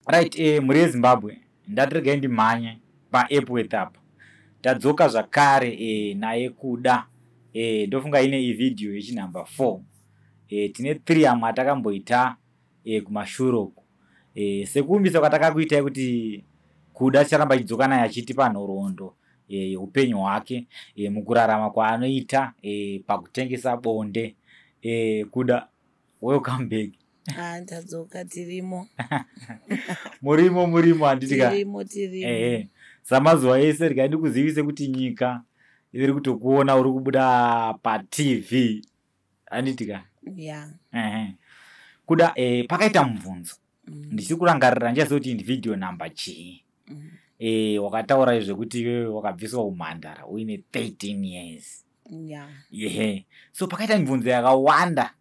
Right, mhuri yeZimbabwe, ndatiregai ndimhanye paEpworth apa. Tadzoka zvakare naye Kuda. Ndofunga ine ivhidhiyo yechinhamba 4. Tine 3 amwe atakamboita kumashure uku. Sekuumbisa kwatakakuitai kuti Kuda ticharamba achidzoka naye achitipa nhoroondo yeupenyu hwake mukurarama kwaanoita pakutengesa bonde. Kuda, welcome back. Ah, tadzoka, tirimo. Murimo, murimo, handiti ka? Tirimo, tirimo. Ehe, samazuva ese regai ndikuzivise kuti nyika iri kutokuona, uri kubuda paTV, handiti ka? Ya. Ehe. Kuda, pakaita mubvunzo ndichiri kurangarira, ndichaziva kuti ndi number chii. Wakataura zvekuti iwewe wakabviswa umhandara uine 13 years. Yehe, so pakaita mibvunzo yakawanda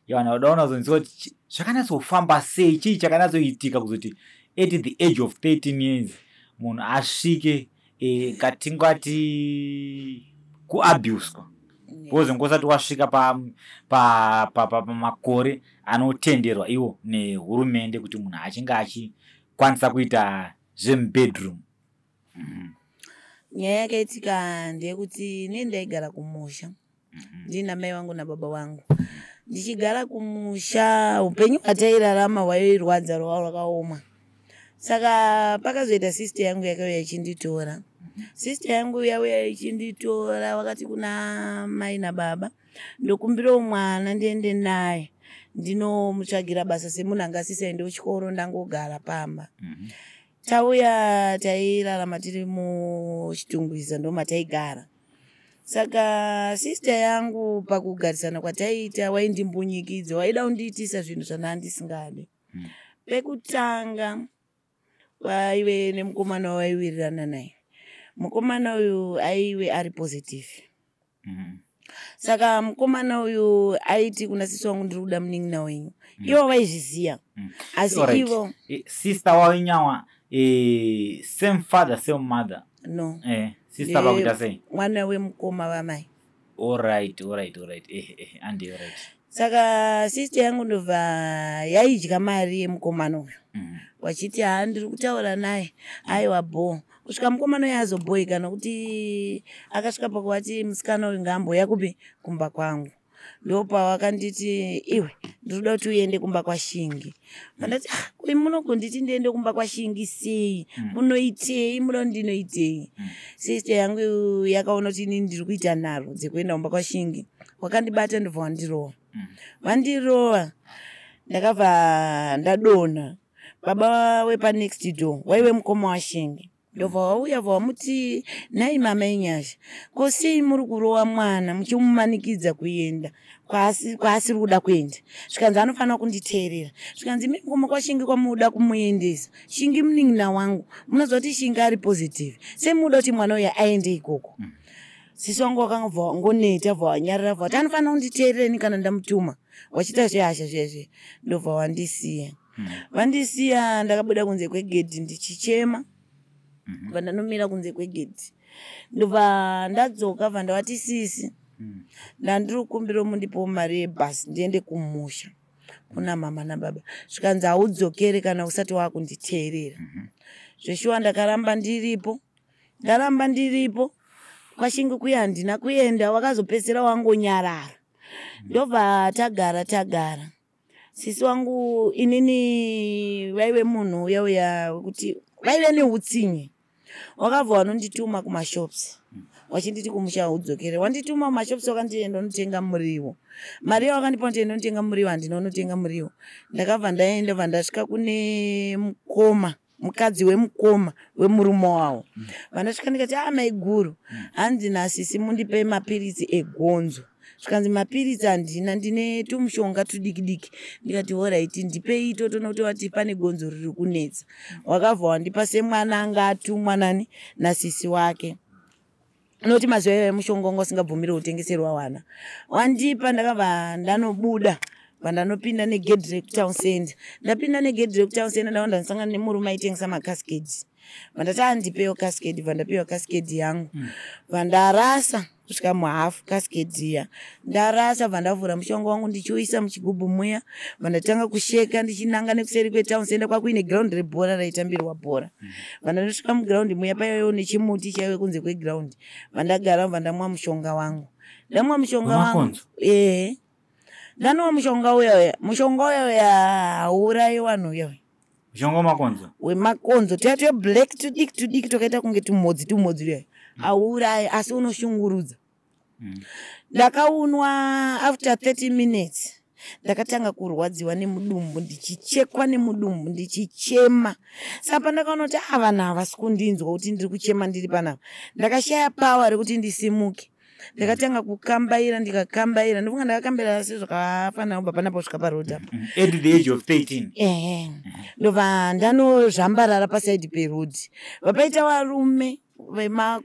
yavanhu vada kunazonzwa kuti zvakanyatsofamba sei, chii chakanatsoitika kuzoti at the age of 13 years munhu asvike katingati kuabuswa, because ngosati wasvika pamakore anotenderwa iwo nehurumende kuti munhu achinge achikwanisa kuita zvemubedroom. Nyaya yakaitika ndeyekuti inini ndaigara kumusha ndina mai vangu nababa vangu. Ndichigara kumusha, upenyu hwatairarama hwairwadza, rwava rwakaoma. Saka pakazoita sister yangu yakauya ichinditora. Sister yangu yauya ichinditora, wakati kuna mai nababa, "Ndokumbirawo mwana ndiende naye ndinomutsvagira basa semunhu anga asisaende kuchikoro, ndangogara pamba." Tauya, tairarama tiri muChitungwiza, ndomataigara. Saka sister yangu pakugarisana kwataiita waindimbunyikidza, waida kundiitisa zvinhu zvandanga ndisingadi. Pekutanga vaive nemukomana waiwirirana naye. Mukomana uyu aive ari positive. Saka mukomana uyu aiti kuna sisi wangu, "Ndiri kuda munin'ina wenyu." Ivo vaizviziva, asi ivo Sister wainyawa same father, same mother? No. Sister vakuita sei? Mwana wemukoma vamai. Alright, andi alright. Saka sister yangu ndobva yaidya mari yemukomana uyu, wachiti, "Ha, ndiri kutaura naye, aiwa bho." Kusvika mukomana uyu azobhoika, nokuti akasvika pakuvati, "Musikana uyu ngaamboya kupi? Kumba kwangu." Ndopawakanditi, "Iwe, ndiri kuda kuti uende kumba kwaShingi." Pandati, "Ah, koi munogonditi ndiende kumba kwaShingi sei? Munoitei? Muda kuti ndinoitei?" Sister yangu yakaona kuti inini ndiri kuita nharo dzekuenda kumba kwaShingi. Wakandibata, ndobva wandirova. Vandirova, ndakabva ndadonha. Baba wepanext door waive mukoma waShingi, ndobva wauya, bva wamuti, "Nhai mama iNyasha, ko sei muri kurova mwana muchimumanikidza kuenda kwaasiri kuda kuenda?" Zvikanzi, "Anofanira kunditeerera." Zvikanzi, "Imi mukoma kwaShingi kwamunoda kumuendesa, Shingi munin'ina wangu, munoziva kuti Shingi ari positive, sei munoda kuti mwana uyu aende ikoko?" Sisi wangu wakangobva wangoneta, bva wanyarara, bva wati, "Anofanira kunditeerereni kana ndamutuma." Wachiita zvehasha zviya, ndobva wandisiya. Vandisiya, ndakabuda kunze kwegedhi ndichichema. Bva ndanomira kunze kwegedhi, ndobva ndadzoka, bva ndavati, "Sisi, ndandiri kukumbira mundipewo mari yebhasi ndiende kumusha kuna mama nababa." Zvikanzi, "Haudzokere kana usati wakunditeerera." Zveshuwa ndakaramba ndiripo, ndaramba ndiripo kwaShingi kuya, handina kuenda. Wakazopedzisira wangonyarara. Ndobva tagara, tagara. Sisi wangu inini vaive munhu uya uya wekuti vaive neutsinye. Wakabva wanondituma kumashops, wachinditi, "Kumusha haudzokere." Wandituma kumashops, wakandienda unotenga muriwo. Mari yawakandipa kuti enda unotenga muriwo, handina unotenga muriwo. Ndakabva ndaenda, bva ndasvika kune mukoma, mukadzi wemukoma wemurume wavo. Vandasvika ndikati, "A, maiguru, hanzi nasisi mundipe mapiritsi egonzo." Zvikanzi, "Mapiritsi handina, ndine tumushonga tudiki diki." Ndikati, "Alright, ndipei itoto, nokuti wati pane gonzo riri kunetsa." Wakabva wandipa semwana anga atumwa nani? Nasisi wake, nokuti mazuva iwayo mushonga wanga usingabvumiri kutengeserwa wana. Wandipa, ndakabva ndanobuda. Vandanopinda negedhi rekutown center. Ndapinda negedhi rekutown center, ndava ndandisangana nemurume aitengesa makaskedi. Vandati, "Andipewo kaskedi." Vandapiwa kaskedi yangu. Vandarasa kusvika muhafu kaskedi iya. Ndarasa, bva mushonga wangu ndichiuisa muchigubhu muya. Vandatanga kusheka ndichinanga nekuseri kwetown center, kwakuine giraundi rebhora raitambirwa bhora. Vandandosvika mugiraundi muya, paivewo nechimuti chaive kunze kwegiraundi. Vandagara, vandamwa mushonga wangu. Ndamwa mushonga wangu, Wemakonzo? Ehe, ndanwa mushonga uya uya. Mushonga uya uya hauurayi vanhu uya uya. Mushonga wemakonzo? Wemakonzo tuya tweblack, tudiki tudiki, twakaita kunge tumhodzi tumhodzi uya. Hauurayi, asi unoshungurudza. Ndakaunwa after 30 minutes, ndakatanga kurwadziwa nemudumbu, ndichichekwa nemudumbu, ndichichema. Saka pandakaona kuti a vanhu havasi kundinzwa kuti ndiri kuchema ndiri panapa, ndakashaya power rekuti ndisimuke. Ndakatanga kukambaira, ndikakambaira. Ndofunga ndakakambaira sezvakafanira kubva panapa kusvika paroad apa. At the age of 13? Ehe. Ndobva ndanozvambarara pasaidi perodhi. Vapaita varume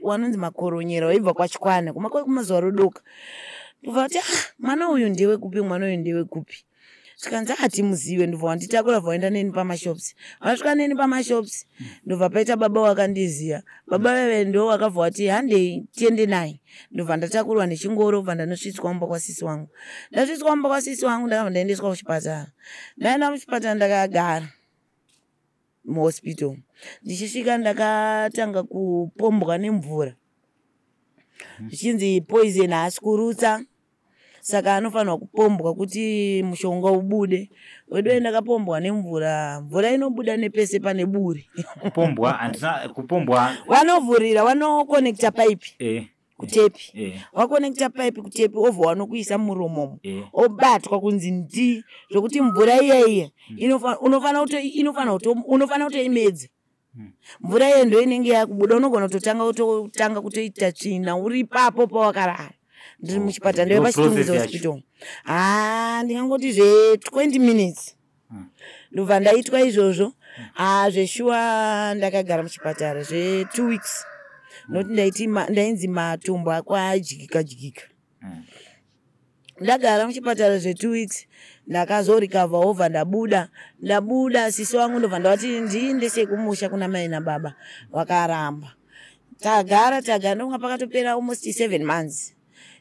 vanonzi makoronyera, vaibva kwaChikwana kumakoi kumazuva rodoka. Ndobva vati, "Ah, mwana uyu ndewekupi? Mwana uyu ndewekupi?" Zvikanzi, "Hatimuzive." Ndobva wanditakura, bva waenda neni pamashops. Vasvika neni pamashops, ndobva paita baba wakandiziya. Baba veve ndo vakabva vati, "Handei tiende naye." Ndobva ndatakurwa nechingoro, bva ndanosvitswa mumba kwasisi wangu. Ndasvitswa mumba kwasisi wangu, ndakabva ndaendeswa kuchipatara. Ndaenda muchipatara, ndakagara muhospital. Ndichisvika, ndakatanga kupombwa nemvura, zvichinzi poison, haasi kurutsa, saka anofanirwa kupombwa kuti mushonga ubude. Weduwe, ndakapombwa nemvura. Mvura inobuda nepese pane buri. Kupombwa handina kupombwa. Vanovhurira, vanokonekta paipi kutepi. Wakonekta paipi kutepi, obva wanokuisa muromomo. Obatwa kunzi ndi zvokuti mvura iya iya unofana kutoimedza. Mvura iyo ndo inenge yakubuda. Unogona kutotanga kutotanga kutoita tsvina uri ipapo pawakarara. Ndiri muchipatara, ndeve Ndo paChitungwiza process yacho. Hospital. Ha, ndingangoti zve20 minutes, ndobva ndaitwa izvozvo. Ha, zveshuwa, ndakagara muchipatara zve2 weeks, nokuti ndainzi matumbu ako adyika dyika. Ndagara muchipatara zve2 weeks, ndakazorikavha, obva ndabuda. Ndabuda, sisi wangu ndobva ndavati ndiendese kumusha kuna mai nababa. Vakaramba. Tagara tagara, ndonga pakatopera almost 7 months,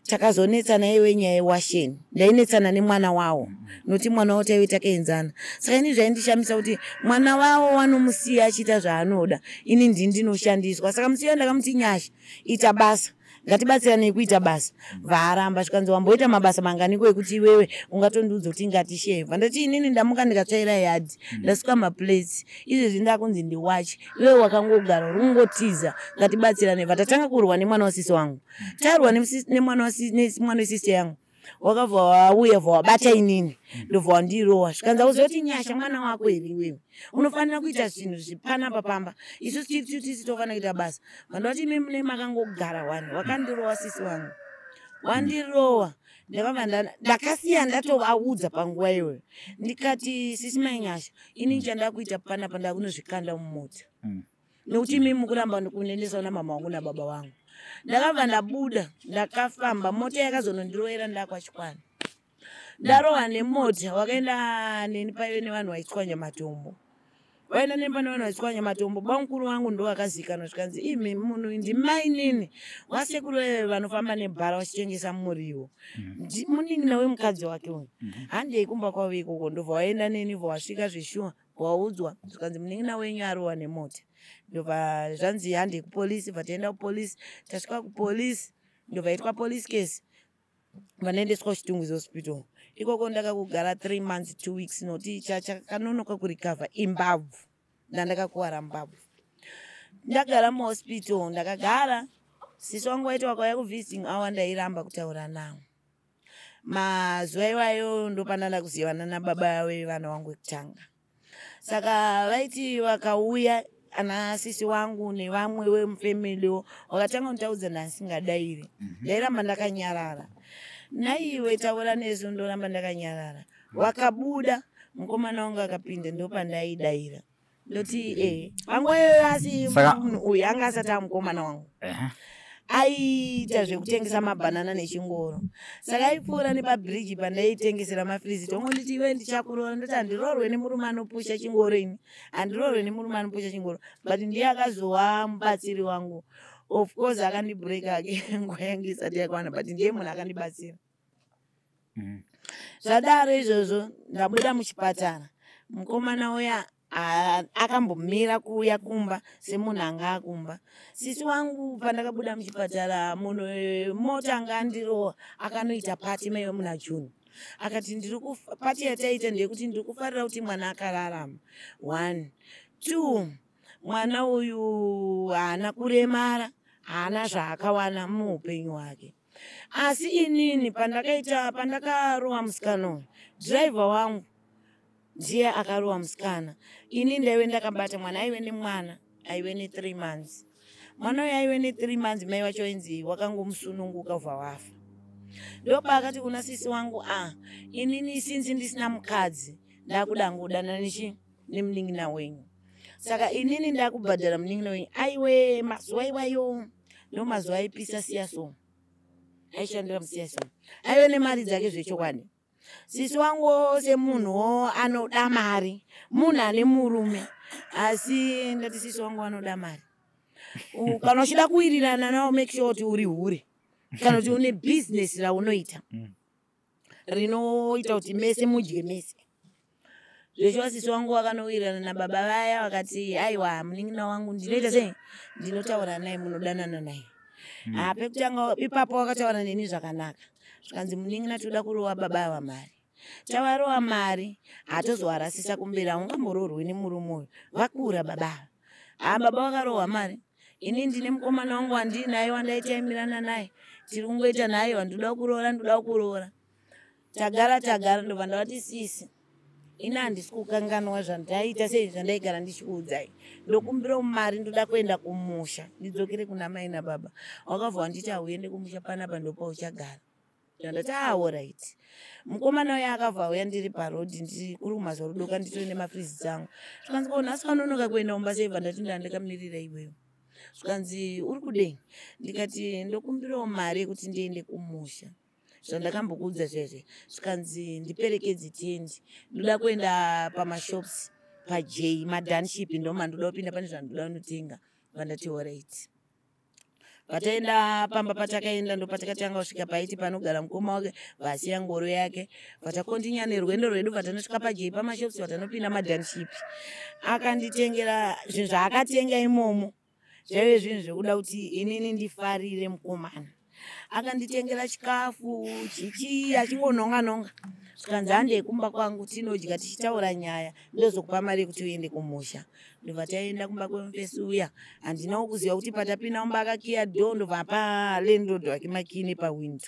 takazonetsana iwe nyaya yewasheni. Ndainetsana nemwana wawo, nokuti mwana wawo taive takaenzana. Saka ini zvaindishamisa kuti mwana wawo wanomusiya achiita zvaanoda, ini ndini ndinoshandiswa. Saka musiya ndakamuti, "Nyasha, ita basa, ngatibatsiranei kuita basa." Vaaramba, zvikanzi, "Wamboita mabasa manganiko ekuti iwewe ungatondiudza kuti ngatishevha?" Ndati, "Inini ndamuka ndikatsvaira yadhi, ndasuka maplates, izvezvi ndakunzi ndiwache. Iwewe wakangogara uri kungotiza. Ngatibatsirane." Vatatanga kurwa nemwana wasisi wangu. Tarwa nemwana wesisi yangu, wakabva wauya, bva wabata inini, ndobva wandirowa. Zvikanzi, "Auziva kuti Nyasha mwana wako here? Iwewe unofanira kuita zvinhu zvipanapa pamba, isusu tisi tofanira kuita basa." Vandavati, "Imi mune makangogara wani." Wakandirowa sisi wangu, wandirowa. Ndakabva ndakasiya ndatovaudza panguva iyoyo. Ndikati, "Sisi mai Nyasha, ini chandakuita panapa, ndakunozvikanda mumota, nekuti imi mukuramba kunendesa namama wangu nababa vangu." Ndakabva ndabuda, ndakafamba. Mota yakazonondirovera ndakwaChikwana. Ndarohwa nemota, wakaenda neni paive nevanhu vaitswanya matombo. Vaenda neni pane vanhu vaitswanya matombo. Bamukuru vangu ndo vakazikanwa. Zvikanzi, "Imi munhu ndimainini wasekuru veve vanofamba nebhara vachitengesa muriwo. Munin'ina wemukadzi wake uyu. Handei kumba kwavo ikoko." Ndobva waenda neni, bva wasvika zveshuwa, waudzwa. Zvikanzi, "Munin'ina wenyu arohwa nemota." Ndobva zvanzi, "Handei kupolisi." Bva taenda kupolisi. Tasvika kupolisi, ndobva itwa police case, vanoendeswa kuChitungwiza Hospital. Ikoko ndakakugara 3 months 2 weeks, nokuti chakanonoka kurikavha imbabvu, ndandakakuwara mbabvu. Ndagara muhospital, ndakagara. Sisi wangu waiti wakauya kuvisiting hour, ndairamba kutaura navo. Mazuva iwayo ndopandanda kuzivana nababa vevana vangu vekutanga. Saka vaiti vakauya ana sisi wangu nevamwe vemufamiliwo, vakatanga kunditaudza, ndasingadairi. Ndairamba ndakanyarara. "Naiwe, taura nesu." Ndoramba ndakanyarara. Wakabuda mukomana wangu akapinda, ndopandaidaira, ndoti e. Panguva iyoyo asi munhu uyu anga asati amukomana wangu. Aiita zvekutengesa mabhanana nechingoro, saka aipfuura nepabhiriji pandaitengesera mafiriziti. Ongonditi, "Iwe, ndichakuroora." Ndoti, "Handiroorwe nemurume anopusha chingoro ini, handiroorwe nemurume anopusha chingoro." But ndiye akazova mubatsiri wangu. Of course akandibhureka ake nguva yangu isati yakwana, but ndiye munhu akandibatsira. Zvadaro izvozvo, ndabuda muchipatara, mukomana uya akambomira kuuya kumba semunhu anga akumba. Sisi wangu, pandakabuda muchipatara, munhu mota anga andirowa akanoita party maive muna June. Akati, "Ndiri party yataita ndeyekuti ndiri kufarira kuti mwana akararama. One, two, mwana uyu haana kuremara, haana zvaakawana muupenyu hwake." Asi inini pandakaita, pandakarowa musikana uyu, dhiraivha wangu ndiye akarowa musikana. Ini ndaive ndakabata mwana, aive nemwana aive ne3 months. Mwana uyu aive ne3 months, mai vacho ainzi wakangomusununguka ubva wafa. Ndopaakati kuna sisi wangu, "A, inini since ndisina mukadzi, ndakuda ngodana nechi nemunin'ina wenyu, saka inini ndakubhadhara munin'ina wenyu." Aiwe mazuva iwayo ndo mazuva aipisa siyaso, aishandira musiyaso, aive nemari dzake zvechokwadi. Sisi wangu semunhuwo anoda mari, munhu ane murume, asi ndati sisi wangu anoda mari. Kana uchida kuwirirana nawo, make sure kuti uri hure kana kuti une bhizinesi raunoita rinoita kuti mese mudye mese. Zveshuwa sisi wangu vakanowirirana nababa vaya, vakati, "Aiwa, munin'ina wangu ndinoita sei, ndinotaura naye, munodanana naye." Ha, pekutanga ipapo wakataura neni zvakanaka, zvikanzi, "Munin'ina, toda kurova baba ava mari. Tavarova mari, hatozovarasisa kumberi. Haungamboroorwi nemurume uyu, vakura baba ava." Ha, baba vakarohwa mari. Ini ndine mukomana wangu wandiinaye, wandaitaimirana naye, tiri kungoita naye, "Ndoda kuroora, ndoda kuroora." Tagara tagara, ndobva ndavati, "Sisi, ini handisi kukanganwa zvandaita sei, zvandaigara ndichikuudzai. Ndokumbirawo mari, ndoda kuenda kumusha, ndidzokere kuna mai nababa." Wakabva wanditi, "Hauende kumusha, panapa ndopauchagara." Ndati, "Alright." Mukomana uya akabva auya ndiri parodhi, ndiri kuri kumazuva rudoka, nditori nemafrizi dzangu. Zvikanzi, "Ko, nhasi wanonoka kuenda kumba sei?" Bva ndati, "Ndandakamirira iwewe." Zvikanzi, "Uri kudei?" Ndikati, "Ndokumbirawo mari yekuti ndiende kumusha, zvandakambokuudza zvezve." Zvikanzi, "Ndiperekedzi tiendi, ndoda kuenda pamashops paJ madanship, ndomandoda kupinda, pane zvandoda kunotenga." Vandati, "Alright." Pataenda pamba, patakaenda, ndopatakatanga kusvika paiti panogara mukoma wake, vasiya ngoro yake. Vatakontinya nerwendo rwedu, vatanosvika paJ pamashops, vatanopinda madanship. Akanditengera zvinhu zvaakatenga imomo, zvaive zvinhu zvekuda kuti inini ndifarire mukomana. Akanditengera chikafu chichi, achingonhonga nonga. Zvikanzi, "Handei kumba kwangu, tinodya tichitaura nyaya, ndozokupa mari yekuti uende kumusha." Ndobva taenda kumba kwemufesi uya. Handinawo kuziva kuti patapinda mumba akakiya door, ndobva pa landlord wake makey nepawindo.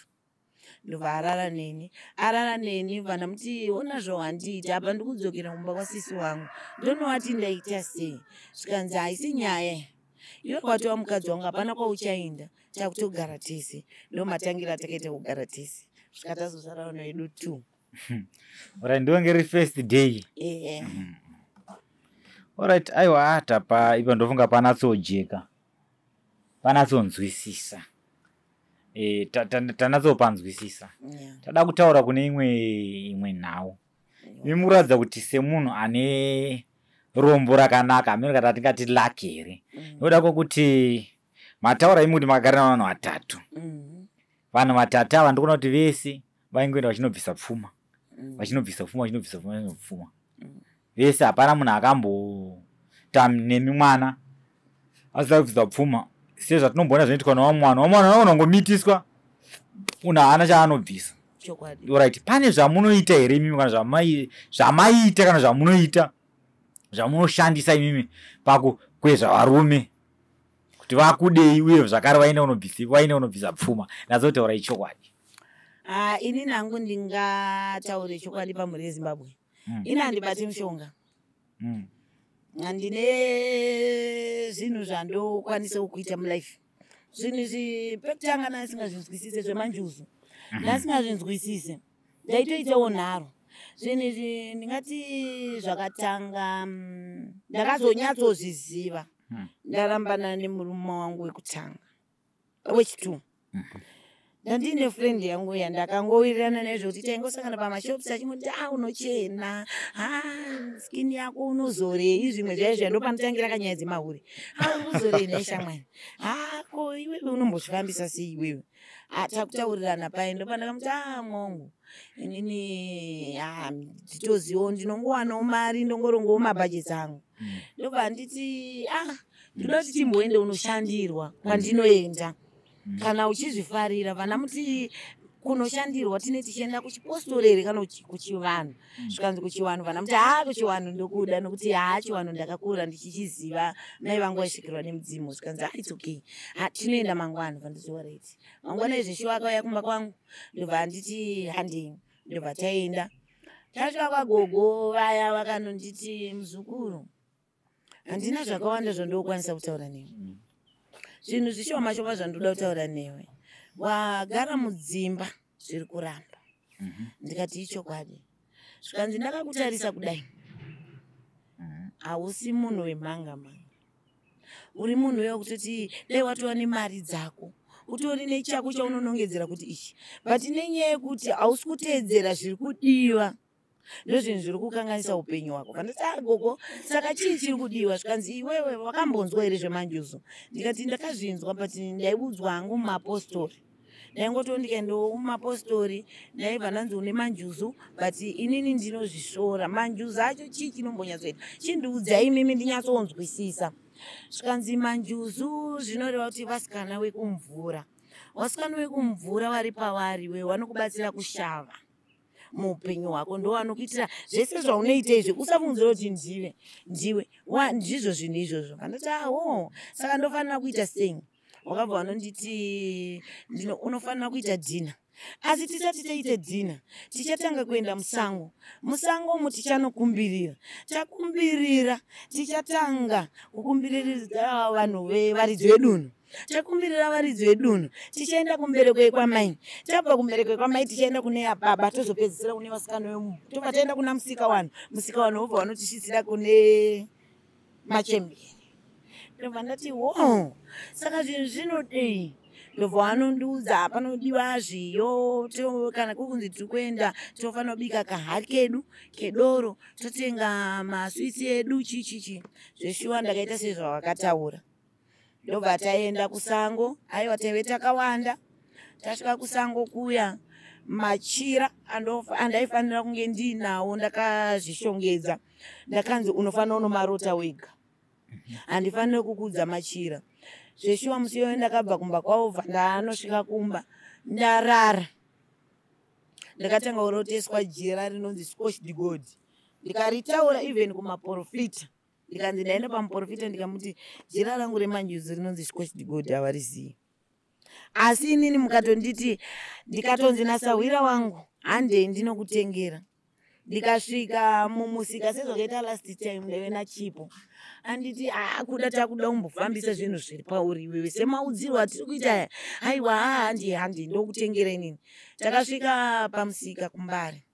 Ndobva arara neni, arara neni. Bva ndamuti, "Ona zvawandiita apa, ndikudzokera kumba kwasisi wangu, ndonovati ndaita sei?" Zvikanzi, "Haisi nyaya, iwe watova mukadzi wangu, hapana kwauchaenda, takutogara tese." Ndo matangira atakaita kugara tese, svika tazozvara vana vedu two. Alright, ndonge ri first day. Ehe. Alright, aiwa, tapa ipa, ndofunga panatsojeka, panatsonzwisisa, tanatsopanzwisisa. Tada kutaura kune imwe nhau. Imi mukuratidza kuti semunhu ane rombo rakanaka, hameno kana tingati lucky here, nokuda kwokuti mataura imi kuti makagara navanhu vatatu. Vanhu vatatu ava, ndikuona kuti vese vaingoenda vachinobvisa pfuma, vachinobvisa pfuma, vachinobvisa pfuma, vachinobvisa pfuma. Vese, hapana munhu akambota nemi mwana asina kubvisa pfuma, sezvatinomboona zvinoitwa nevamwe vanhu. Vamwe vanhu vanogona kungomitiswa, munhu haana chaanobvisa. Chokwadi. Right, pane zvamunoita here imimi, kana zvamaiita, kana zvamunoita, zvamunoshandisa imimi pakukwezva varume kuti vakudei, uye zvakare vaende kunobvisa pfuma? Natsotaura ichokwadi. Ah, ini nangu ndingataure chokwadi pamhuri yeZimbabwe. Ini handibati mushonga. Handine zvinhu zvandokwanisa kuita mulife. Zvinhu izvi pekutanga ndasingazvinzwisise, zvemanjuzu ndasingazvinzwisise, ndaitoitawo nharo. Zvinhu izvi ndingati zvakatanga, ndakazonyatsozviziva ndarambana nemurume wangu wekutanga. wechi2, ndandine friend yangu yandakangowirirana nezvekuti taingosangana pamashops, achingoti, "A, unochena, ha, skin yako unozorei?" Zvimwe zvaizvo ndopanotangira kanyaya dzemahure. "A, unozorei neshamwani? Ha, ko iwewe unombozvifambisa sei iwewe?" Takutaurirana pai, ndopandakamuti, "A, mongu, inini nditozivo ndinongowanawo mari, ndongorongowo mabhajeti angu." Ndobva nditi, "A, ndinoda kuti timboende unoshandirwa kwandinoenda kana uchizvifarira." Vana muti kunoshandirwa tine tichienda kuchipostori here kana kuchivanhu? Zvikanzi kuchivanhu. Vana muti, "Ha, kuchivanhu ndokuda, nokuti ha, chivanhu ndakakura ndichichiziva, mai vangu vaisvikirwa nemudzimu." Zvikanzi, "Ha, it's okay, ha, tinoenda mangwana." Vanditi, "Alright." Mangwana izveshuwa akauya kumba kwangu, ndobva anditi, "Handei." Ndobva taenda. Tasvika kwagogo vaya, vakanonditi, "Muzukuru, handina zvakawanda zvandokwanisa kutaura newe, zvinhu zvishoma shoma zvandoda kutaura newe. Wagara mudzimba zviri kuramba." Ndikati, "Ichokwadi." Zvikanzi, "Ndakakutarisa kudai, hausi munhu wemhanga mhanga, uri munhu wekutoti dai watova nemari dzako, utori nechako chaunonongedzera kuti ichi, but nenyaya yekuti hausi kuteedzera zviri kudiwa, ndozvinhu zviri kukanganisa upenyu hwako." Vandati, "Agogo, saka chii chiri kudiwa?" Zvikanzi, "Iwewe wakambonzwa here zvemanjuzu?" Ndikati, "Ndakazvinzwa, but ndaiudzwa hangu mumapostori, ndaingotiwo ndikaendawo mumapostori ndaibva ndanzi une manjuzu, but inini ndinozvisvora manjuzu acho. Chii chinombonyatsoita? Chindiudzai imimi ndinyatsonzwisisa." Zvikanzi, "Manjuzu zvinoreva kuti vasikana vekumvura, vasikana vekumvura vari pavari we vanokubatsira kushava muupenyu hwako, ndo vanokuitira zvese zvaunoita izvi. Usafungidzira kuti ndive ndiwe, ndizvo zvinhu izvozvo." Vandati, "Aho, saka ndofanira kuita sei?" Wakabva vanonditi, "Unofanira kuita dhina, asi tisati taite dhina tichatanga kuenda musango. Musango umu tichanokumbirira. Takumbirira, tichatanga kukumbirira vanhu varidzi vedunhu. Takumbirira varidzi vedunhu, tichaenda kumbereko yekwamai. Tabva kumbereko yekwamai, tichaenda kune yababa, tozopedzisira kune vasikana vemu, tobva taenda kuna musika wanhu. Musika wanhu wobva vanotisvitsira kune machembere." Ndobva ndati, "Wo, saka zvinhu zvinodei?" Ndobva vanondiudza, panodiwa zviyo, kana kuri kunzi tiri kuenda, tofanira kubika kahari kedu kedoro, totenga maswitsi edu, chichichi. Zveshuwa ndakaita sezvavakataura. Ndobva taenda kusango. Aiwa, taive takawanda. Tasvika kusango kuya, machira andaifanira kunge ndiinawo ndakazvishongedza, ndakanzi, "Unofanira unomarota wega, handifaniri kukudza machira." Zveshuwa musi iyoyo ndakabva kumba kwavo, bva ndanosvika kumba ndarara, ndakatanga kuroteswa jira rinonzi Scotch Gold. Ndikaritaura even kumaprofita, ndikanzi ndaenda pamuprofita, ndikamuti, "Jira rangu remanjuzu rinonzi Scotch Gold, havarizivi. Asi inini mukatonditi, ndikatonzi nasahwira wangu, handei ndinokutengera, ndikasvika mumusika sezvakaita last time, ndaive nachipo, anditi, 'Kuda takuda kumbofambisa zvinhu zviri pauri iwewe semaudzirwo atiri kuita aya. Aiwa, haa, handi handi, ndokutengera inini.' Takasvika pamusika kuMbare.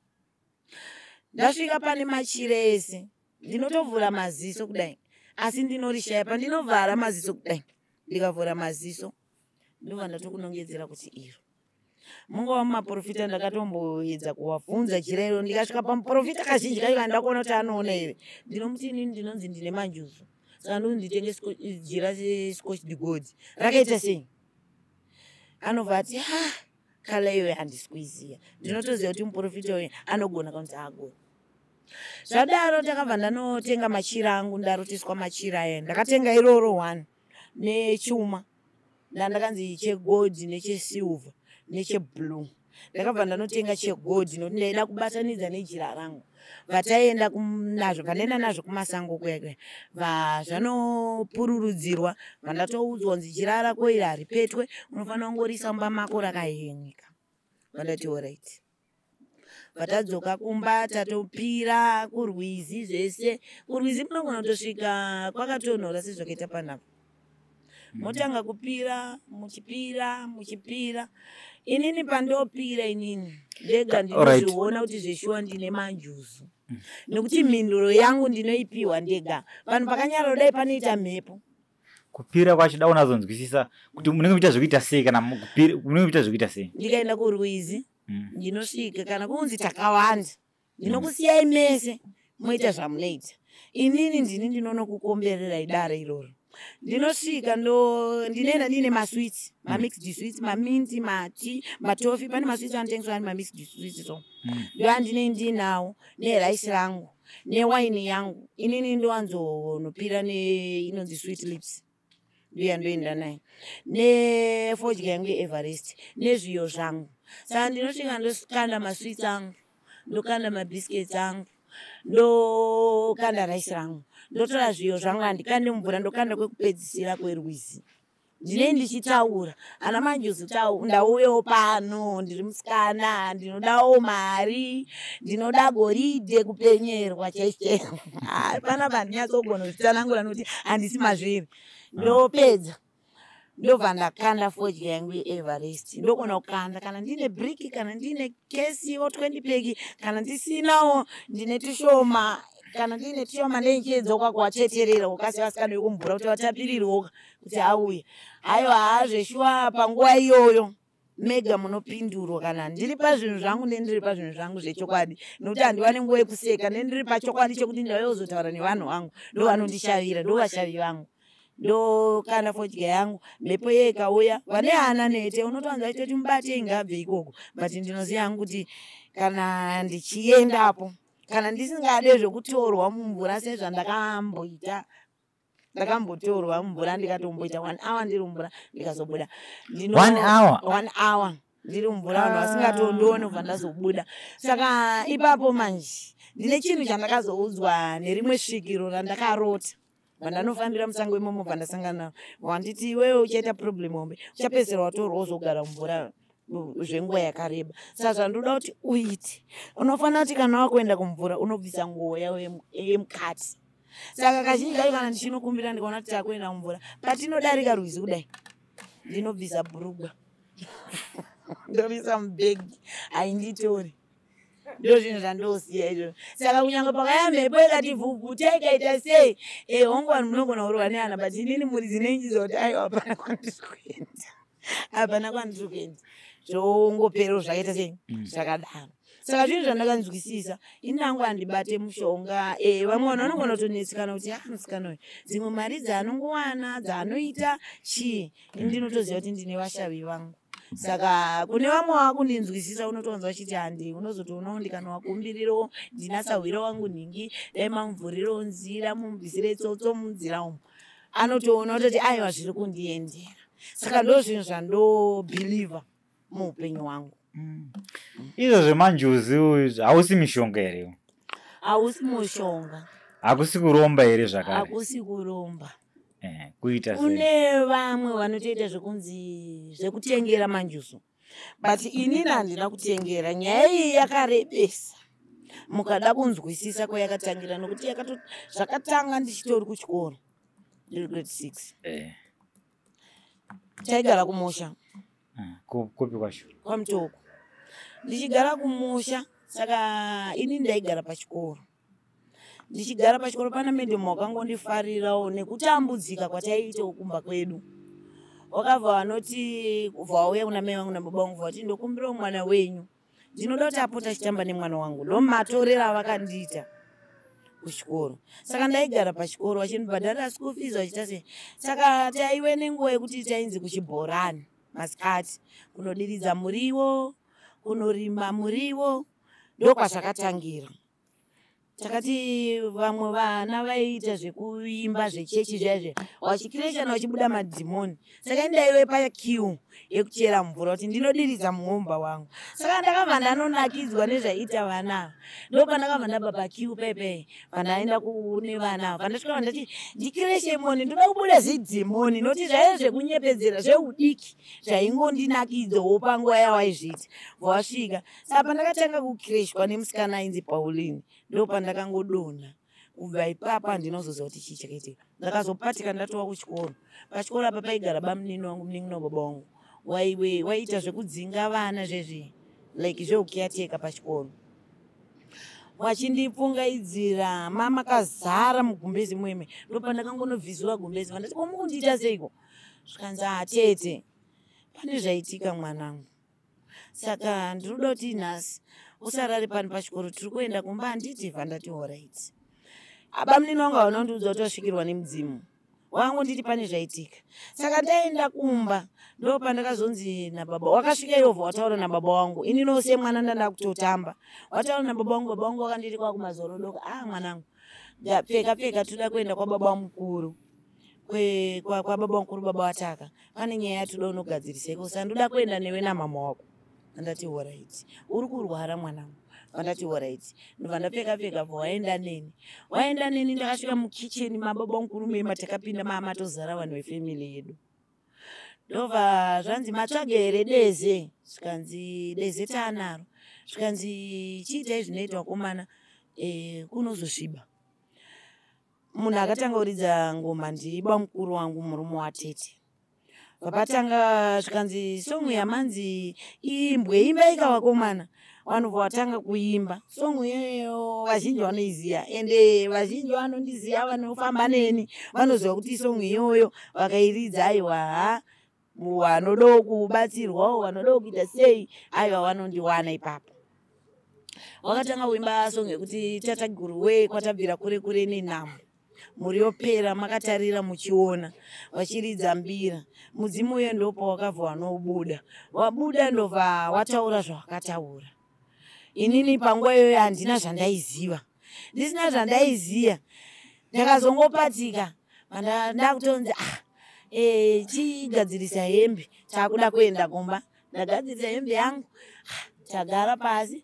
Ndasvika pane machira ese, ndinotovhura maziso kudai, asi ndinorishaya. Pandinovhara maziso kudai, ndikavhura maziso, ndobva ndatokunongedzera kuti iro." Mungava mumaprofita, ndakatomboedza kuvabvunza jira iro. Ndikasvika pamuprofita, kazhinji kacho kana ndakuona kuti anoona here, ndinomuti, "Inini ndinonzi ndine manjuzu, saka ndonzi nditenge jira Scotch Gold, rakaita sei?" Anobva ati, "Ha, colour iyoyo handisi kuiziva." Ndinotoziva kuti muprofita uyu anogona kana kuti haagoni. Zvadaro takabva ndanotenga machira angu. Ndaroteswa machira aya, ndakatenga iroro one nechuma ndandakanzi chegold nechesilver necheblue. Ndakabva ndanotenga chegold nokuti ndaida kubatanidza nejira rangu. Vataenda nazvo, vandaenda nazvo kumasango kuya kuya, zvanopururudzirwa, vandatoudzwa kunzi, "Jira rako iri haripetwe, unofanira kungorisa mumba mako rakayenyeka." Vandati, "Alright." Vatadzoka kumba, tatopira kurwizi zvese. Kurwizi munogona kutosvika kwakatonhora sezvakaita panapa. Motanga kupira, muchipira, muchipira. Inini pandopira inini ndega, ndinozviona kuti zveshuwa ndine manjuzu, nekuti mhinduro yangu ndinoipiwa ndega. Vanhu pakanyararo, dai panoita mhepo. Kupira kwacho da unazonzwisisa kuti munenge muchiita zvekuita sei, kana munenge muchiita zvekuita sei? Ndikaenda kurwizi, ndinosvika, kana kunzi takawanda, ndinokusiyai mese moita zvamunoita. Inini ndini ndinonokukombererai dare iroro. Ndinosvika, ndinoenda ndiine masweets, mamixed sweets, mamints, matea, matoffee. Pane masweets anotengeswa ari mamixed sweets, so ndoandinei ndinawo neraisi rangu newaini yangu. Inini ndowanzonopira neinonzi Sweet Lips, ndoyandoenda nayo nefodya yangu yeEverest nezviyo zvangu. Saka ndinosvika, ndokanda masweets angu, ndokanda mabiscuits angu, ndokanda raisi rangu, ndotora zviyo zvangu. Handikande mvura, ndokanda kwekupedzisira kwerwizi. Ndinei ndichitaura ana manjuzu, ndauyewo pano, ndiri musikana, ndinodawo mari, ndinoda goridhe, kupenyerwa chaizvo chaizvo. Panapa handinyatsogona kuzvitsanangura nokuti handisi mazviri. Ndopedza, ndobva ndakanda fodya yangu yeEverest. Ndogona kukanda kana ndine briki, kana ndine kesiwo 20 pack, kana ndisinawo ndine tushoma. Kana ndiine tushoma, ndeichiedzoka kuvatsveterera, ukasiya vasikana vekumvura kuti vatapirirwoka kuti auye. Haiwa, hazveshuwa, panguva iyoyo mega munopindurwa. Kana ndiri pazvinhu zvangu, nendiri pazvinhu zvangu zvechokwadi, nokuti handiwani nguva yekuseka. Nendiri pachokwadi chekuti ndauya kuzotaura nevanhu vangu, ndo vanondishavira, ndo vashavi vangu. Ndokanda fodya yangu, mhepo iye ikauya, vane hana nete unotowanza achitoti mubatei ngabve ikoko. But ndinoziva hangu kuti kana ndichiendapo, kana ndisingade zvekutorwa mumvura sezvandakamboita, ndakambotorwa mumvura, ndikatomboita one hour ndiri mumvura, ndikazobuda. One hour? One hour ndiri mumvura, vanhu vasingatondioni, kubva ndazobuda. Saka ipapo manje ndine chinhu chandakazoudzwa nerimwe svikiro randakarota. Vandanofambira musango imomo, bva ndasangana, wanditi, "Iwewe uchaita problem hombe, uchapedzisira watorwa uzogara mumvura zvenguva yakareba. Saka zvandoda kuti uite, unofanira kuti kana wakuenda kumvura unobvisa nguo yavo yemukati." Saka kazhinji kacho kana ndichinokumbira, ndikaona kuti takuenda mumvura, patinodarika rwizi kudai, ndinobvisa bhurugwa, ndorisa mubhegi, hainditori. Ndo zvinhu zvandosiya izvozvo. Saka kunyange pakaya mhepo ikati vhuvhuta, ikaita sei, hongu, vanhu munogona kurwa neana, but inini muridzi nenjiza kuti aiwa, hapana kwandiri kuenda, hapana kwandiri kuenda. Zvongoperawo zvakaita sei, zvakadaro. Saka zvinhu zvandakanzwisisa, ini nangu handibate mushonga. Vamwe vanhu vanogona kutonetsekana kuti, "Ah, musikana uyu dzimwe mari dzaanongowana dzaanoita chii?" Ini ndinotoziva kuti ndine vashavi vangu. Saka kune vamwe vakundinzwisisa, unotowanza vachiti handi, unozotoonawo ndikanovakumbirirawo, ndina sahwira wangu nhingi, dai mamuvhurirawo nzira, mumubvisire tsotso munzira umu. Anotoona kutoti aiwa, zviri kundiendera. Saka ndo zvinhu zvandobhilivha muupenyu hwangu. Izvo zvemanjuzi hausi mishonga here? Hausi mushonga. Hakusi kuromba here zvakare? Hakusi kuromba. Kuita sei? Kune vamwe vanotoita zvekunzi zvekutengera manjuzu, but inini handina kutengera. Nyaya iyi yakarebesa, mukada kunzwisisa kwayakatangira, nokuti zvakatanga ndichitori kuchikoro, ndiri grade 6. Taigara kumusha. Kupi kwacho? KwaMutoko. Ndichigara kumusha, saka ini ndaigara pachikoro. Ndichigara pachikoro, pana madam wakangondifarirawo nekutambudzika kwataiitawo kumba kwedu. Wakabva vanoti, kubva wauya kuna mai vangu nababa vangu, vati, "Ndokumbirawo mwana wenyu, ndinoda kuti apota achitamba nemwana wangu." Ndomatorero avakandiita kuchikoro. Saka ndaigara pachikoro, vachindibhadharira school fees, vachiita sei. Saka taive nenguva yekuti tainzi kuchibhorani masikati kunodiridza muriwo, kunorima muriwo. Ndokwazvakatangira. Takati vamwe vana vaiita zvekuimba zvechechi zviya, vachikireshana, vachibuda madhimoni. Saka ndaive paqueue yekuchera mvura kuti ndinodiridza muomba wangu. Saka ndakabva ndanonakidzwa nezvaiita vana ava. Ndopandakabva ndabva paqueue pepe, pandaenda kune vana ava. Pandasvika, ndati, "Ndikireshe moni, ndoda kubuda zidhimoni," nokuti zvaive zvekunyepedzera zveudiki zvaingondinakidzawo panguva yawaizviita. Bvawasvika. Saka pandakatanga kukireshwa nemusikana ainzi Pauline, ndopandakangodonha. Kubva ipapo handinozoziva kuti chii chakaitika. Ndakazopatika ndatova kuchikoro. Pachikoro apa paigara bamunini wangu, munin'ina wababa wangu, waiwe waiita zvekudzinga vana zvezvi, like zveucaretaker pachikoro. Wachindipfungaidzira mamakazara mugumbezi mweme. Ndopandakangonovhiziwa gumbezi, vandati komukundiita seiko? Zvikanzi atete, pane zvaitika mwanangu, saka ndiri kuda kuti nhasi usarare pano pachikoro, tiri kuenda kumba handiti? Vandati alright. Abamunini wangu hauna kundiudza kuti wasvikirwa nemudzimu wangu, nditi pane zvaitika. Saka ndaenda kumba, ndo pandakazonzi nababa wakasvika iwovha wataura nababa wangu. Inino semwana ndanda kutotamba, wataura nababa wangu. Baba wangu wakanditi kwakumazorodoka, ah mwanangu, pfeka pfeka, toda kuenda kwababa mukuru, kwababa mukuru baba wataka, pane nyaya yatoda unogadzirisa iko, saka ndoda kuenda newe namama wako. Andati alright. Uri kurwara mwanangu. Vandati alright. Ndobva ndapfeka pfeka, bva waenda neni, waenda neni. Ndakasvika mukicheni mababa mukuru mema, takapinda maamatozara vanhu vefamily yedu. Ndobva zvanzi matsvaga here deze? Zvikanzi deze taanaro. Zvikanzi chiitai zvinoitwa vakomana, kunozosviba. Munhu akatanga kuridza ngoma ndiba mukuru wangu, murume watete. Vapatanga zvikanzi song yamanzi iimbwe, imbai vakomana. Vanobva vatanga kuimba song iyoyo. Vazhinji vanoiziva, ende vazhinji vanondiziva, vanofamba neni vanoziva kuti song iyoyo vakairidza, aiwa ha, vanodawo kubatsirwawo, vanodawo kuita sei, aiwa vanondiwana ipapo. Wakatanga kuimba song yekuti tataguru we kwatabvira kure kure nenhamo, mhuri yopera makatarira muchiona, vachiridza mbira. Mudzimu uye ndopa wakabva wanobuda, wabuda ndobva wataura zvawakataura. Inini panguva iyoyo handina zvandaiziva, ndisina zvandaiziva. Ndakazongopatika ndakutonzi ah, chigadzirisa hembe, takuda kuenda kumba. Ndagadzirisa hembe yangu, ah, tagara pasi.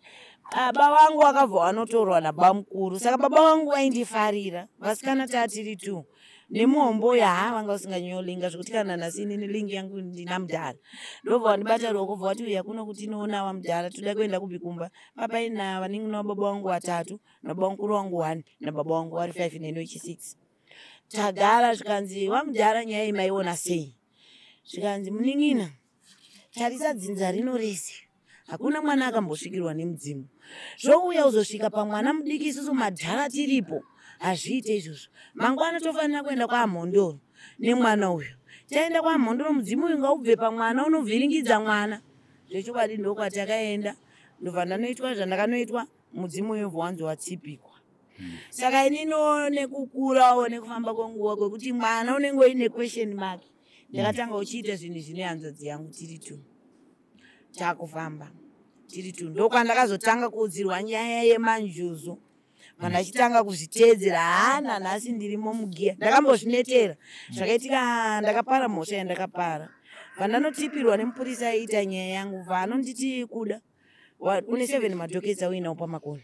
Baba vangu vakabva vanotorwa nababa mukuru. Saka baba vangu vaindifarira, vasikana tatiri two nemuhombo uyo, ha, vanga vasinganyolinga zvekuti kana nhasi inini link yangu ndina mudhara. Ndobva vandibata ruoko, bva vati uya kuno kuti inoona vamudhara, toda kuenda kupi? Kumba. Papaina vanin'ina vababa vangu vatatu, nababa mukuru wangu one, nababa vangu vari five, neni wechi6. Tagara, zvikanzi vamudhara, nyaya iyi maiona sei? Zvikanzi munin'ina, tarisa dzinza rino rese, hakuna mwana akambosvikirwa nemudzimu, zvouya uzosvika pamwana mudiki. Isusu madhara tiripo, hazviite izvozvo. Mangwana tofanira kuenda kwaMhondoro nemwana uyu. Taenda kwaMhondoro, mudzimu uyu ngaubve pamwana, unovhiringidza mwana. Zvechokwadi ndokwatakaenda, ndobva ndanoitwa zvandakanoitwa, mudzimu uyu ubva wanzi watsipikwa. Saka inino nekukurawo nekufamba kwenguva, kwekuti mwana unenge uine question mark, ndakatanga uchiita zvinhu zvine hanzvadzi yangu, tiri two, takufamba tiri two. Ndokwandakazotanga kuudzirwa nyaya yemanjuzu, vandachitanga kuzviteedzera. Hana nhasi ndirimo mugiya, ndakambozvinetera zvakaitika. Ndakapara mhosva yandakapara, vandanotipirwa nemupurisa aiita nyaya yangu, vanonditi kuda une seven madockets auinawo pamakona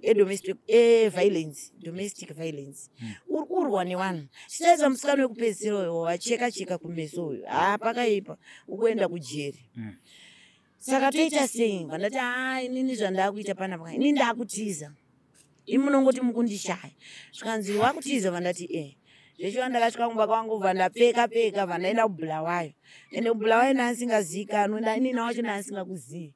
edomestic eviolence, domestic violence, uri kurwa nevanhu. Chitaisa musikana wekupedzisira uyo wacheka cheka kumeso uyo, ha, pakaipa, ukuenda kujeri. Saka toita sei? Vandati ha, inini zvandakuita panapa, ini ndakutiza, imi munongoti mukundishaya. Zvikanzi wakutiza? Vandati e. Zvechiva ndakasvika kumba kwangu, bva ndapfeka pfeka, bva ndaenda kuBhulawayo. Ende kuBhulawayo ndaansingazikanwi, inini wacho ndaansingakuzivi.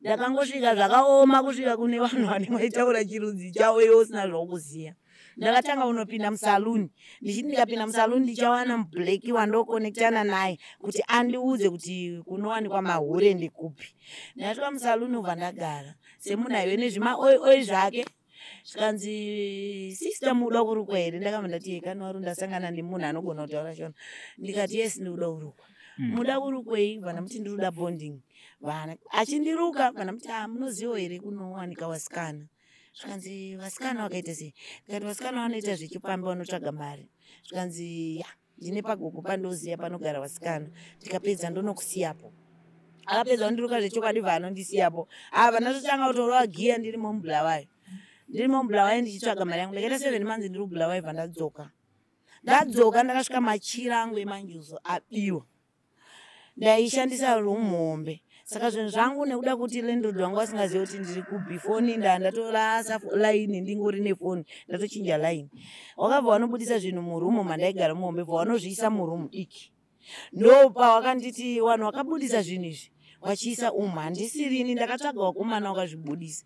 Ndakangosvika zvakaoma kusvika kune vanhu vanenge vaitaura chirudzi chavo, iwe usina zvakuziva. Ndakatanga kunopinda musaluni, ndichiti ndikapinda musaluni ndichawana mublack wandokonektana naye kuti andiudze kuti kunowanikwa mahure ndekupi. Ndakasvika musaluni, ubva ndagara semunhu aive nezvimaoi zvake. Zvikanzi sister, muda kurukwa here? Ndakabva ndati kanwaru, ndasangana nemunhu anogona kutaura Shona. Ndikati yes, ndikuda kurukwa. Muda kurukwei? Bva ndamuti ndiri bonding. Vana achindiruka, bva ndamuti a, munoziva here kunowanika vasikana? Zvikanzi vasikana vakaita sei? Ndikati vasikana vanoita zvechipfambi, vanotsvaga mari. Zvikanzi ya, ndine pagogo pandoziva panogara vasikana, ndikapedza ndonokusiyapo. Akapedza kundiruka zvechokwadi, bva anondisiyapo. Ava ndatotanga kutorova giya ndirimo muBhulawayo, ndirimo muBhulawayo ndichitsvaga mari yangu. Ndakaita 7 months ndiri kuBhulawayo, bva ndadzoka. Ndadzoka ndakasvika machira angu emanjuzu abiwa. Ndaishandisa room hombe, saka zvinhu zvangu, nekuda kuti landlord wangu asingazivi kuti ndiri kubi, foni nda ndatorasa line, ndingori nefoni, ndatochinja line. Wakabva wanobudisa zvinhu murumu mandaigara muhombe, bva wanozviisa murumu diki. Ndopa wakanditi vanhu vakabudisa zvinhu izvi vachiisa umu handisirini, ndakatsvaga vakomana vakazvibudisa.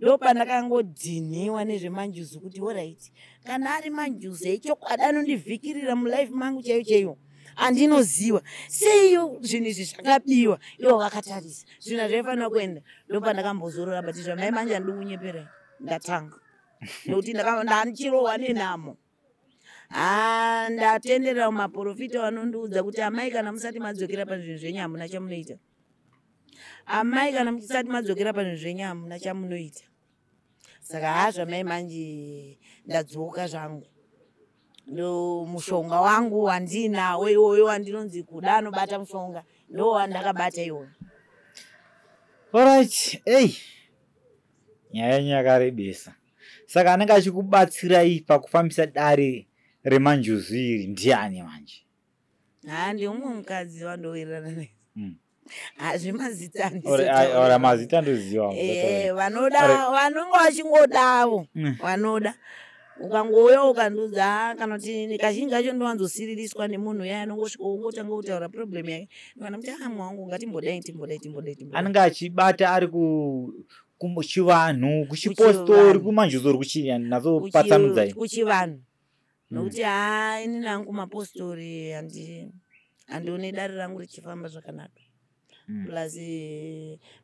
Ndopandakangodhinhiwa nezvemanjuzu kuti alright, kana ari manjuzu echokwadi anondivhikirira mulife mangu chaiyo chaiyo andinoziva, seiyo zvinhu izvi zvakabiwa ivo vakatarisa, zvinhu hazvaifanira kuenda. Ndopandakambozorora, but zvamai manje handidi kunyeperai, ndatanga nokuti ndandichirohwa nenhamo. Ha, ndatenderera mumaprofita vanondiudza kuti amai, kana musati madzokera pazvinhu zvenyu hamuna chamunoita. Amai, kana musati madzokera pazvinhu zvenyu hamuna chamunoita. Saka ha, zvamai manje ndadzoka zvangu. Ndo mushonga wangu wandinawo iwoyo wandinonzi Kuda anobata mushonga, ndo wandakabata iwoyo. Alright, ei, nyaya yenyu yakarebesa. Saka anenge achikubatsirai pakufambisa dare remanjuzu iri ndiani manje? Ha, ndiumwe mukadzi wandowirirana naye. Hazvemazita. Ora, mazita ndoziva. Vanoda vanonge vachingodavo. Vanoda ukangouya ukandiudza, "Ah," kana kuti kazhinji kacho ndowanzosiririswa nemunhu uya anongosvika ongotanga kutaura problem yake, ndikana kuti, "Ah, mwangu, ngatimbodai, timbodai, timbodai, timbodai." Anenge achibata ari kuchivanhu, kuchipostori, kumanjuzu, kuchii? Natsopatsanudzai. Kuchivanhu, nokuti haa, inini hangu mapostori handione dare rangu richifamba zvakanaka. Plus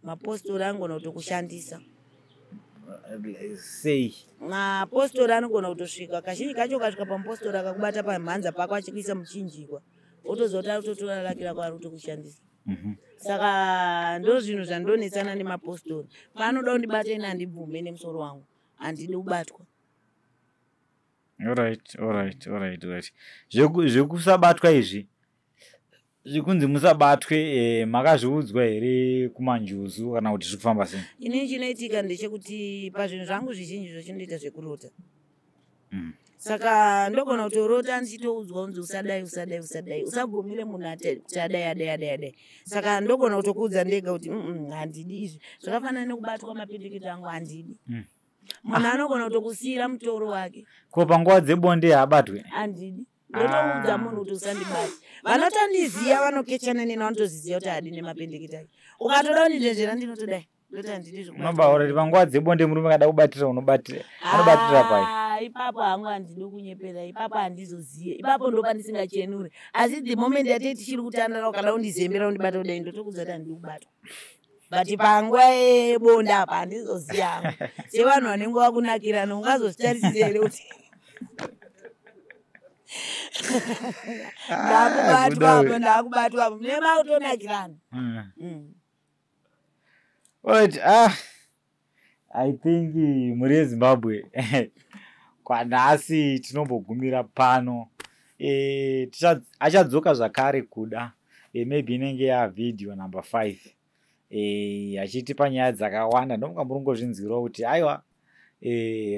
mapostori angona kutokushandisa. Sei? Mapostori anogona kutosvika, kazhinji kacho ukasvika pamupostori akakubata pamhanza pako achikuisa muchinjikwa, wotoziva kuti ari kutotora luck rako, ari kutokushandisa. Saka ndo zvinhu zvandonetsana nemapostori. Paanoda kundibata ini handibvume nemusoro wangu, handidi kubatwa. Alright. Zvekusabatwa izvi, zvekunzi musabatwe, makazviudzwa here kumanjuzu kana kuti zviri kufamba sei? Inini chinoitika ndechekuti pazvinhu zvangu zvizhinji zvochindoita zvekurota. Saka ndogona kutorota ndichitoudzwa kunzi usadai, usadai, usadai, usabvumire munhu kuti adai, adai, adai, adai. Saka ndogona kutokuudza ndega kuti handidi izvi." Zvakafanana nekubatwa mapindikiti angu, handidi. Munhu anogona kutokusiyira mutoro wake. Ko panguva dzebonde haabatwe? Handidi, ndotoudza munhu kuti usandibate. Vanotondiziya, vanokechana neni, vanotoziziva kuti hadi nemapendekete ake. Ukatoda kundinzvenzvera ndinotodai, ndoti handidi zvekubatwa. Unobaura kuti panguva dzebonde murume kada kubatira, unobatira, anobatira pai? Ah, ipapo hangu handidi kunyepera, ipapo handizoziye, ipapo ndo pandisingachenure. Asi the moment yatei tichiri kutandara, ukada kundizembera undibata kudai, ndotokudza kuti handidi kubatwa. But panguva yebonde apa handizoziya hangu, sevanhu vanenge vakunakirana, ungazozvitarisise here kuti ndakubatwa apo, ndakubatwa apo, mune makutonakirana. Alright, ah, I think mhuri yeZimbabwe, kwanhasi tinombogumira pano. Achadzoka zvakare Kuda, maybe inenge yavideo number 5, achitipa nyaya dzakawanda. Ndomuka muri ngozvinzwirawo kuti aiwa,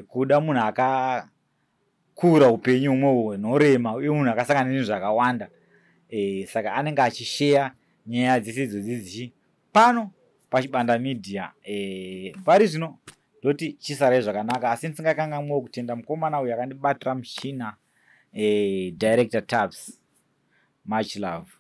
Kuda munhu akakura upenyu humwe hunorema uye munhu akasangana nezvinhu zvakawanda. Saka anenge achisheya nyaya dzese idzodzi dzichi pano paChibanda Media. Pari zvino ndoti chisarai zvakanaka, asi ndisingakangamwewo kutenda mukomana uyu akandibatira muchina, Director Tabs. Much love.